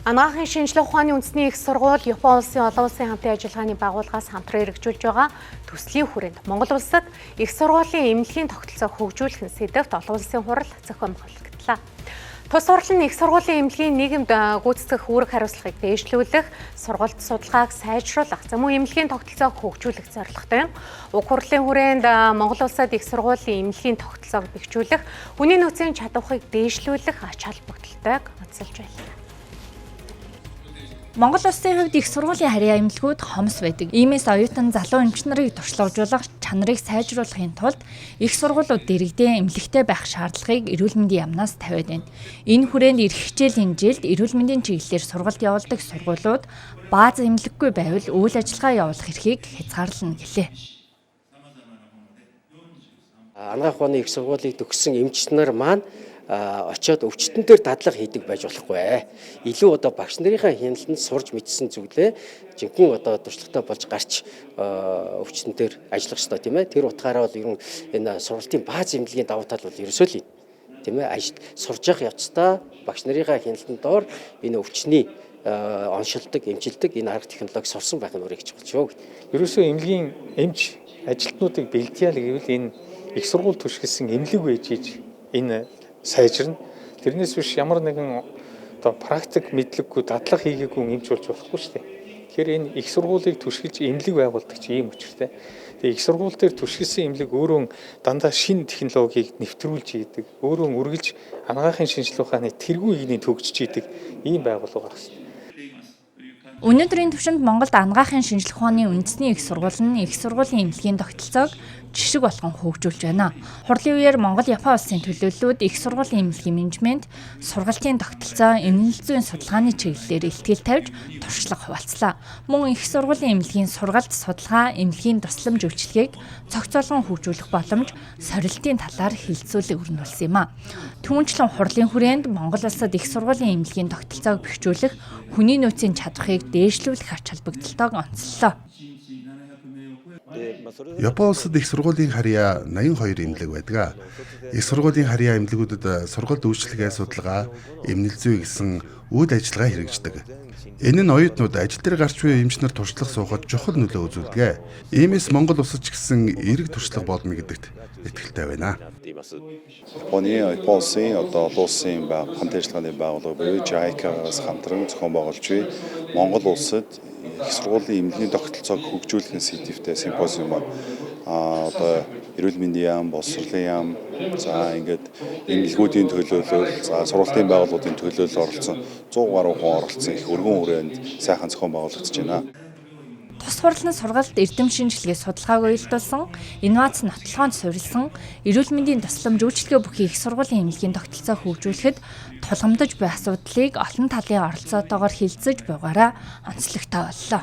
Анагаахын шинжлэх ухааны үндэсний их сургууль Япон улсын олон улсын хамтын ажиллагааны байгууллагаас хамтран хэрэгжүүлж байгаа төслийн хүрээнд Монгол улсад их сургуулийн эмнэлгийн тогтолцоог хөгжүүлэх сэдэвт олон улсын хурал зохион байгуулагдлаа. Тус хурал нь их сургуулийн эмнэлгийн нийгэмд гүйцэтгэх үүрэг хариуцлагыг дээшлүүлэх, сургалт судалгааг сайжруулах, за мөн эмнэлгийн тогтолцоог хөгжүүлэх зорилготой юм. Уг хурлын хүрээнд Монгол улсад их сургуулийн эмнэлгийн тогтолцоог бэхжүүлэх, хүний нөөцийн чадварыг дээшлүүлэх ач холбогдолтойг онцолж байлаа. Монгол улсын хувьд их сургуулийн харьяа эмнэлгүүд хомс байдаг. Иймээс оюутан залуу эмч нарыг туршлагажуулах, чанарыг сайжруулахын тулд их сургуулиуд дэргэдэн эмнэлэгтэй байх шаардлагыг эрүүл мэндийн яамнаас тавиад байна. Энэ хүрээнд ирэх хичээлийн жилд эрүүл мэндийн чиглэлээр сургалт явуулдаг сургуулиуд бааз эмнэлэггүй байвал үйл ажиллагаа явуулах эрхийг хязгаарлана гэлээ. Анагаах ухааны их сургуулийг төгссөн эмч нар маань очиод өвчтөн дээр дадлага хийдэг байж болохгүй. Илүү одоо багш нарынхаа хяналтанд сурж мэдсэн зүйлээ жинхэнэ одоо туршлагатай болж гарч өвчтөн дээр ажиллах ёстой, тийм ээ. Тэр утгаараа бол ер нь энэ сургалтын бааз эмнэлгийн давуу тал бол ерөөсөө л юм. Тийм ээ. Ажил сурж явах явцдаа багш нарынхаа хяналтанд доор энэ өвчний оншилдог, эмчилдэг энэ арга технологи сурсан байх нь өөрийг чухал шүү. Ерөөсөө эмнэлгийн эмч ажилтнуудыг бэлтээ л гэвэл энэ их сургууль түшгэлсэн эмнэлэг байж иж энэ сайжирна. Тэрнээс биш ямар нэгэн одоо практик мэдлэггүй, дадлага хийгээгүй эмч болж болохгүй шүү дээ. Тэгэхээр энэ их сургуулийг түшгэлж эмнэлэг байгуулдаг чи ийм учиртай. Тэгээ их сургууль дээр түшгэлсэн эмнэлэг өөрөө дандаа шинэ технологиг нэвтрүүлж хийдэг. Өөрөө үргэлж анагаахын шинжлэх ухааны тэргүүн игнийг төгжиж хийдэг ийм байгууллага байх хэрэгтэй. Өнөөдрийн түвшинд Монголд анагаахын шинжлэх ухааны үндэсний их сургууль нь их сургуулийн эмнэлгийн тогтолцоог жишг болгон хөгжүүлж байна. Хурлын үеэр Монгол Япон улсын төлөөллүүд их сургуулийн эмнэлгийн менежмент, сургалтын тогтолцоо, эмнэлэг зүйн судалгааны чиглэлээр илтгэл тавьж туршлага хуваалцлаа. Мөн их сургуулийн эмнэлгийн сургалт, судалгаа, эмнэлгийн тусламж үйлчилгээг цогцоолгон хөгжүүлэх боломж, сорилтын талаар хэлэлцүүлэг өрнүүлсэн юм а. Түүнчлэн хурлын хүрээнд Монгол улсад их сургуулийн эмнэлгийн тогтолцоог бэхжүүлэх, хүний нөөцийн чадварыг дээшлүүлэх ач холбогдолтойг онцоллоо. Япон улсад их сургуулийн харьяа 82 эмнэлэг байдаг. Их сургуулийн харьяа эмнэлгүүдэд сургалт үйлчилгээ, судалгаа, эмнэлэг зүй гэсэн үйл ажиллагаа хэрэгждэг. Энэ нь оюутнууд, ажил дээр гарч буй эмч нар туршлага суухад чухал нөлөө үзүүлдэг. Иймээс Монгол улсад ч гэсэн эерэг туршлага болно гэдэгт итгэлтэй байна. Японы Япон улсын одоо олон улсын хамтын ажиллагааны байгууллага буюу JICA-гаас хамтран зохион байгуулж буй Монгол улсад их сургуулийн эмнэлгийн тогтолцоог хөгжүүлэх сэдэвтэй симпозиум одоо эрүүл мэндийн яам, боловсролын яам, за ингээд эмнэлгүүдийн төлөөлөл, за сургалтын байгууллагуудын төлөөлөл оролцсон 100 гаруй хүн оролцсон их өргөн хүрээнд сайхан зохион байгуулагдаж байна. Тус хурал нь сургалт, эрдэм шинжилгээ, судалгааг уялдуулсан, инновац нотлохоонд суурилсан эрүүл мэндийн тусламж үйлчилгээ бүхий их сургуулийн эмнэлгийн тогтолцоо хөгжүүлэхэд тулгамдаж буй асуудлыг олон талын оролцоотойгоор хэлэлцэж буйгаараа онцлогтой боллоо.